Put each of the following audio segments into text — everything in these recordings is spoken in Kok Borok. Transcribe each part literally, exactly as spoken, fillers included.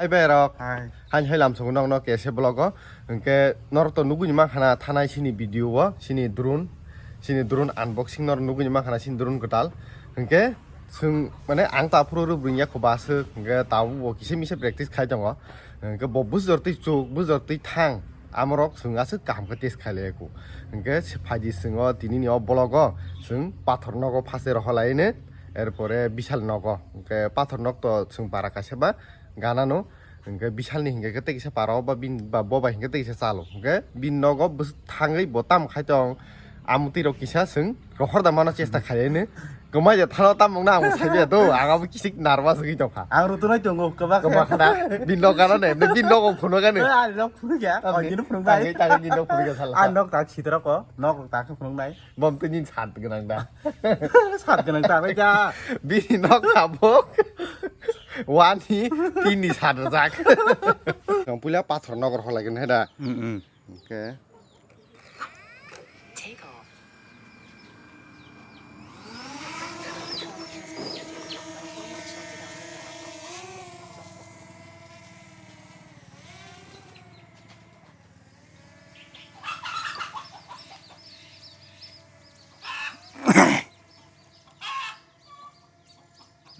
Hai bai rok. Hai. Hai hai lam songo nokno K S A vlog o. Hwnkhe norok to nugwi ni mankha na thanai sini video o, sini drone, sini drone unboxing norok nugwi ni mankha na sini drone kwtal. Hwnkhe chwng mane ang ta phuru rw bwrwng ya kho ba aswk, hwnkhe tabuk bo kisa misa practice khai tongo. Hwnkhe bo bujor twi chuk, bujor twi thang, amorok chwng aswk kaham khe test khai lai ya kho. Hwnkhe phaidi chwng o tini ni o vlog o chwng pathor nogo phaste rohor lai ni, er pore bishal nogo. Hwnkhe pathor nok to chwng para kaisa ba gana no. Hwnkhe bisalni hwnkhe khe tei kisa para o ba bini ba bo bai hwnkhe tei kisa chalo. Hwnkhe bini nogo bwswk thangwi bo tamo khai tong. Amtwi rok kisa chwng rohor da mano chesta khai ani. Kwmai ja thano tamo wngna ang sai ya do. Ang abo kisik nervous wngwi tongkha. Ang rutunai tongo, kwbak Kwbak khana. Bini nok gana ne, bini nok phunuk gani. Eh, ani nok phunuk ya. Ani Ani dino phunuk bai. Tangwi tangwi bini nok phunuk ya sala. Ani nok ta chitra ko, nok ta khe phunuk nai. Bom tini sat gwnang da. Sat gwnang ta bai ja. Bini nok tabuk. Wani tini sat rwjak. Yang puila pathor nogor holai gwn he da. Mm, mm. Okay.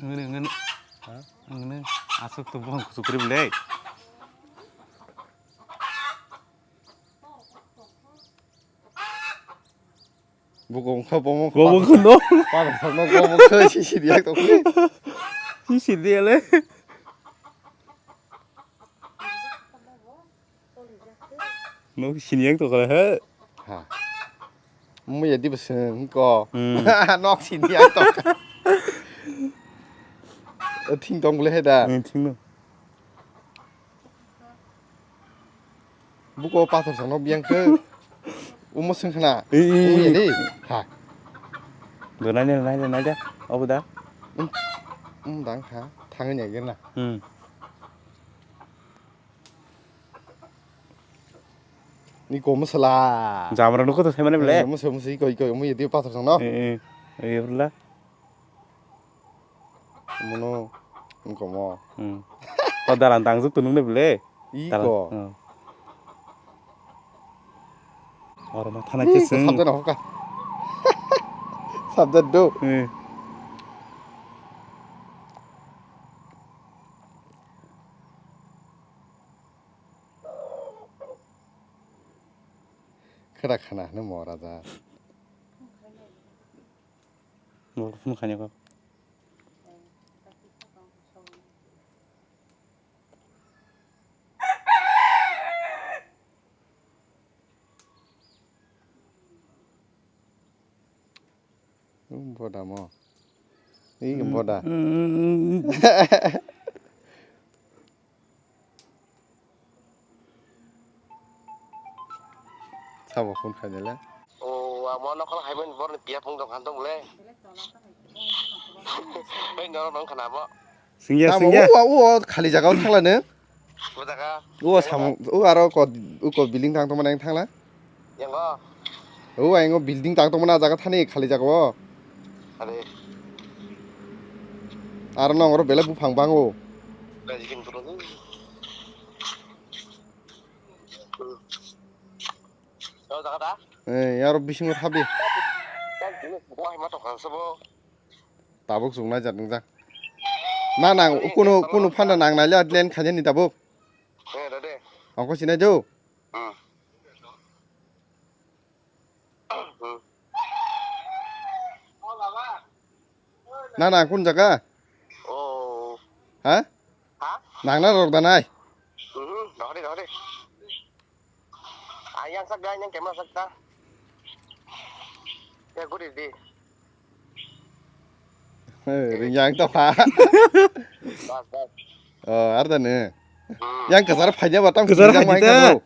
Ngene, ngene. Ha? Ngene. Aswk to buphang kuchuk kwrwi le. Buko wngkha bomo. Bomo kheno. Para thangno bomo khe sisi diak tokni. Sisi diale. No sini yang to kala he. Ha. Mo ya di bese ko. Hmm. Nok sini yang to. Thing tong bole he da. Hmm, thing no. Buko pathor sano biyang khe. Umo sengkhna. Ih, ih, ih. Umo ya di. Ha. Do nai nai nai nai da. Obo da. Um, um dang kha. Thangni ya gena. Hmm. Ni ko masala. Jamra nukho to semane bele. Eh, musa musa iko iko mu yedi pathor song no. Eh, eh. Eh, urla. Mono nukho mo. Hmm. Ko dalan tangjuk to nungne bele. Iko. Dalan, hmm. Oro ma thana. Ih, kising. Sabda no hoka. Sabda do. Eh. Khera khana hwnwi mo raja. Bo phone khainai kho. Boda mo. Ih, boda. Sabo phone khainai le. O, amo nokol hai mani borni piya phung dok han tong le. Hei, norok nong khana bo. Singya, tamo singya. Uwa, uwa, khali jaga o thangla nung. Bo jaga. Uwa, samung, uwa, aro ko, uko building tang tongma nang thangla. Yango. Uwa, yango building tang tongma na jaga thani khali jaga o. Are. Aro nong oro belai buphang bango. Gaji kin turu. Hmm. O jaga da? Eh, aro bisingo thabi. Gaji kin turu, bo hai ma tong kha sabo. Tabuk chwng naijak wngjak. Na nang, kunu, kunu phanda nang naile len khainani tabuk. Eh, dade. Ongko sinai do. Hmm. Hmm. Na nang kun jaga? Oh. Ha? Ha? Nang na rok danai. Hmm, dade, dade. Ayang sak dai, yang camera sak ta. Ya, guri di. Eh, ring yang to ha. Bas, bas. Oh, arda ne. Hmm. Yang kesar phanya batang kesar phanya ta.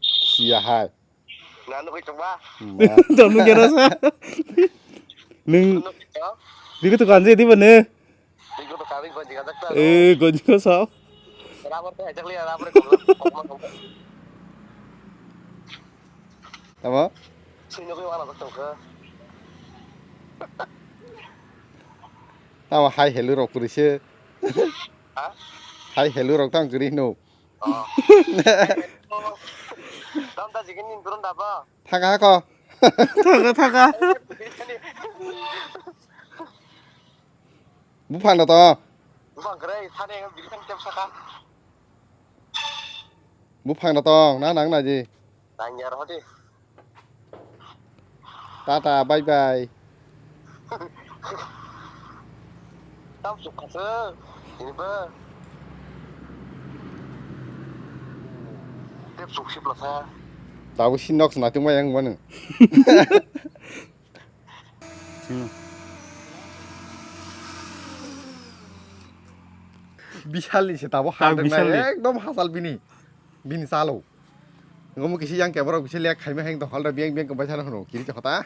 Sia hai. Nanu koi chokba. Tong nung kena sa. Nung. Nanu koi chok. Digi tu kanji di bane. Digi tu kanji gonji kajak ta. Eh, gonji ko sa. Rubber te hajak liya, rubber ko. Tamo? Sino koi wana tak tong ka. Tamo hai helu rok kuri se. Ha? Hai hello rok tang kwrwi hino. Oh. Dam ta jigin nin burun daba. Thaka ko. Thaka, thaka. Buphang da to. Buphang kwrwi, sani ang biryani tem saka. Buphang da to, na nang na ji. Nang ya roh di. Tata, bye bye. Tam suk khasuk, ini ba. Tep suk sip lasa. Tabu si nok sna tungma yang mana. Hmm. Bishal ni se tabo. Tak hang bishal ni. Ekdom hasal bini. Bini chalo. Ngomo kisi yang keboro kisi lek khaima heng dokhal da biang biang kempai sana hono. Kiri chakota.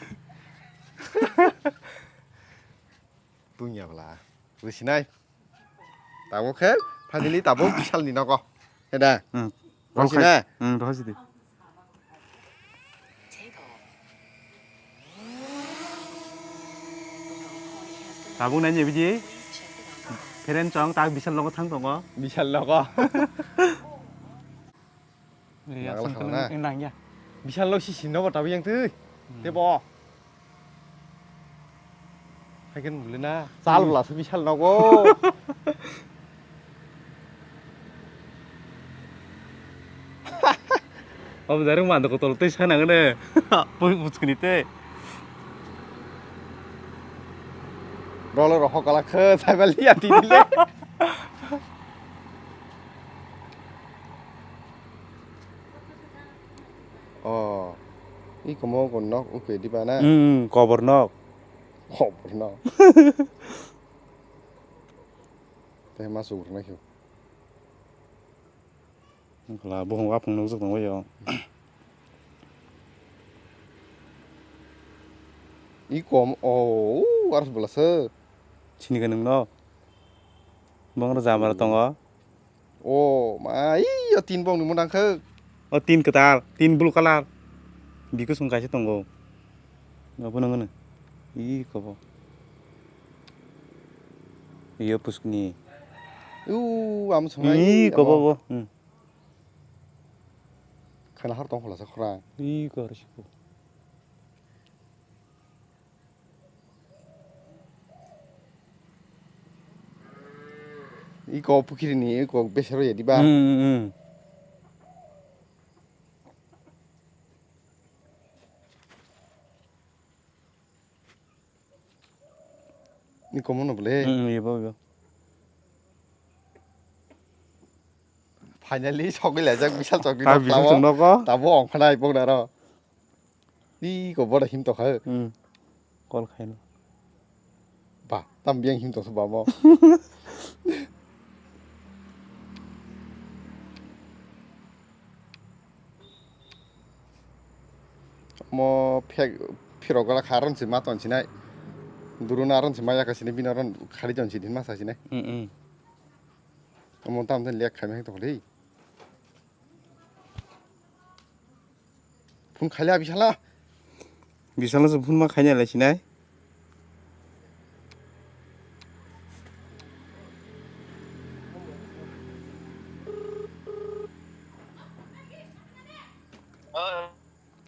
Tunya bala. Businai. Tabo khe family tabo bishal ni nogo. Heda. Hmm. Rosi na? Hmm, rosi di. Tabuk nai ni bidi. Keren chong tak bishal logo thang tongo. Bishal logo. Iya, nang sengkel na? Nang ya. Bishal lo si sino bo tabi yang tui. Hmm. Tebo. Haikhe nukle na. Chal bwla se bishal nogo. Obo jarwng mando kotol tei sana ngene. Pui buchkini tei. Rolo rohok kala khe saiba liya tini le. Oh, i komo ko nok uke diba na? Hmm, kobor nok. Kobor nok. Tei ma sugruna khe. Wngkha la buphang waphang nukjak tongo yo. I kom o, o, aro bwlasa. Sini ka nwngno? Bongro jamara tongo. O ma, iyo tin bongni mwnang khe. O tin kwtal, tin blue colour. Bikusung kaisa tongo. Obo nang ano. Ih, kobo. Iyo puskni. U, amo sangai. Ih, kobo bo. Hmm. Khana har tong kholasa khorang. Ih, kor siko. Iko pukirini iko besero ya diba. Hmm, hmm, hmm. Iko mono bole. Hmm, hmm, ibo, ibo. Finally sogwi laijak bishal chokni. Ta bishal chokno ko. Tabo ongkha nai bok daro. Iko boda him tokha. Hmm. Call khaino. Ba, tam biyang him tokha ba mo. Mo phek phirok gala kha aron si ma ton sinai. Duruna aron si ma yaka sini bina aron khari ton si din ma sa sinai. Hmm, hmm. Omo tam ten lek khaima hek tokha dei. Phone khaila bisala. Bisala se phone ma khaina lai sinai.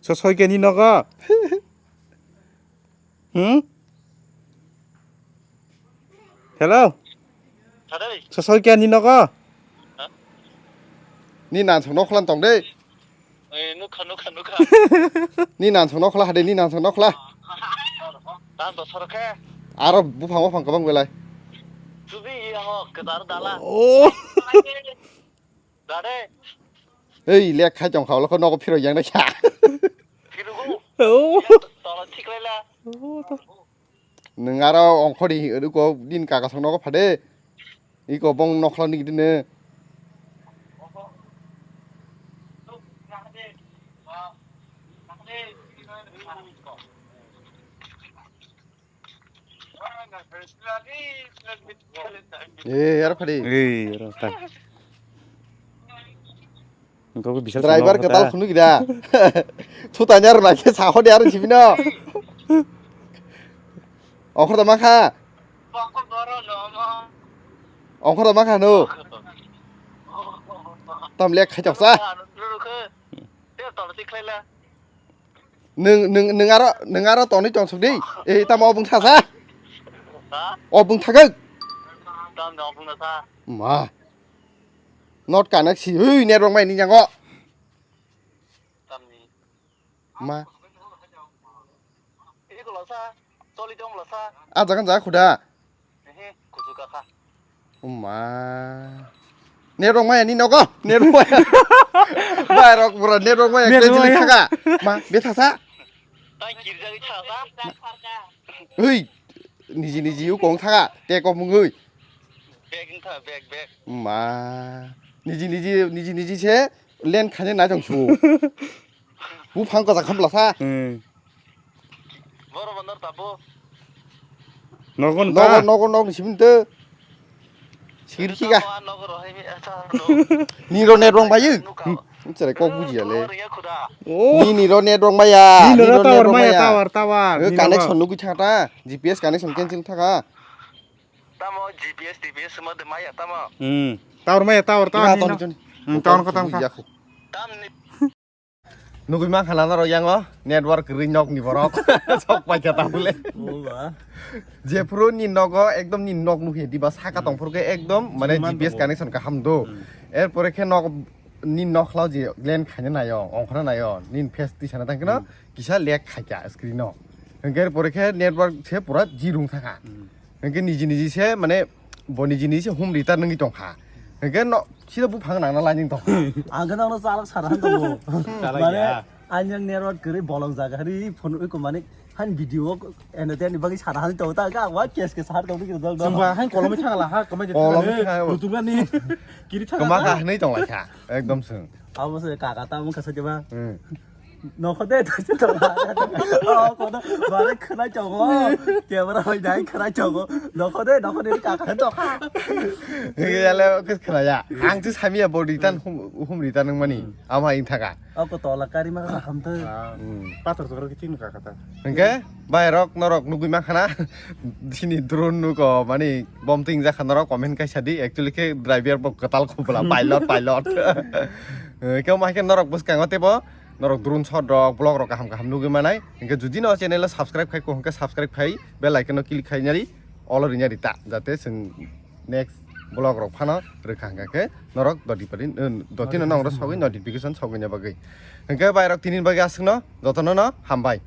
So soi ke ni nogo? Hmm? Hello? Tadai. Sosoi kya ni nogo? Ha? Ni nan song nokholan tong de. Eh, nukha, nukha, nukha. Ni nan song nokhola hade, ni nan song nokhola. Dan to sor khe. Aro buphang buphang kwbang belai. Tudi iya ho, kedar dala. Oh. Dade. Ei, lek khai tong kha, olokho nogo phiro yang na kha. Phirugo. Oh. Tolo thik lai la. Oh, to. Nwng aro ongkhori ruko din kaka song nogo phade. Iko bong nokhla ni gidine. Eh, yar phadi. Eh, yar phadi. Engkau bisa driver ketal khunu gida. Thu tanya ro naikhe sakho de aro sibino. Ongkhor da makha. Ongkhor da makha no. Tam lek khai chok sa. Nwng, nwng, nwng aro, nwng aro toni tong suk di. Eh, tamo obung thasa. Obung thagak. Ma. Not connect si. Hui, network mai ni jango. Ma. Ah, jagan jaga khuda. Uma. Network maya ni nogo. Network maya. Bai rok bro, network maya. Network kejili maya. Thaka. Ma, bethasa. Hui. Niji niji u kong thaka. Te ko mungui. Bag wngkha, bag, bag. Ma. Niji niji, niji niji se len khane na jong su. Buphang kwchak khamlasa. Hmm. Boro bandar tabu. Nogo nogo nogo nogo sibin te. Sikiri khika. Nogo rohai mi asa no. Niro net rong bayu. Nuka. Chere kok buji ale. Oro ya khuda. Oh. Ni niro net rong maya. Ni niro tower maya, tower, tower. Connection nugui thata. G P S connection cancel thaka. Tamo G P S, T P S ma de maya tamo. Hmm. Tower maya, tower, tower. Tower ko tamo. Tam ni. Nugui mankha na norok yango network kwrwi nok ni borok. Sok paikha ta bole. Jephuru ni nogo ekdom ni nok nukhe diba saka tongphuru khe ekdom mane G P S connection kaham do. Erpore khe nok ni nok khlao je len khaina nayo, ongkhorna nayo, nin face tisana tangkhe no kisa lag khaikha screen o. Hwnkhe erpore khe network se pura zero wngthakha. Hwnkhe niji niji se mane bo niji niji se hum rita nungwi tongkha. Hwnkhe no sida buphang nangna lainwi tongkha. Ang khe nono chalok sana tongo. Mane ang yang network kwrwi bolong jaga ri phone wi ko mane han video eno teni bagwi sana han tongo ta ka wa kes kes har tongo kiri dol dol. Chwngba han kolomwi thangala ha kamai de. Kolomwi thangala. Rutunga ni kiri thangala. Koma ka hwnwi tonglaikha ekdom chwng. Abo se kaka ta mung kasa jeba. Hmm. Nokho de thaise to. Oh, kono bare khwnai chongo. Camera hoi dai khwnai chongo. Nokho de, nokho de ka ka to. Yale kis khwnaya. Ang tu samia bo return hum, hum return nang mani. Ama in thaka. Ako tola kari ma ka ham to. Pator to kar kiting ka kata. Hingke bai rok norok nugui ma khana. Sini drone nuko mani bom ting jakha norok comment kaisa di. Actually ke driver bo katal khubla pilot pilot. Kau ma ke norok bus kango tebo. Norok drone shot rok, vlog rok kaham kaham nugui manai. Hingke judi no channel o subscribe khai ko hingke subscribe khai, bell icon no click khai nari, all ri nari ta, jate chwng next vlog rok phano rwkha hingka khe norok doti pari, eh, doti no nang rok sogwi notification sogwi na bagwi. Hingke bai rok tini bagwi aswk no jotono no hambai.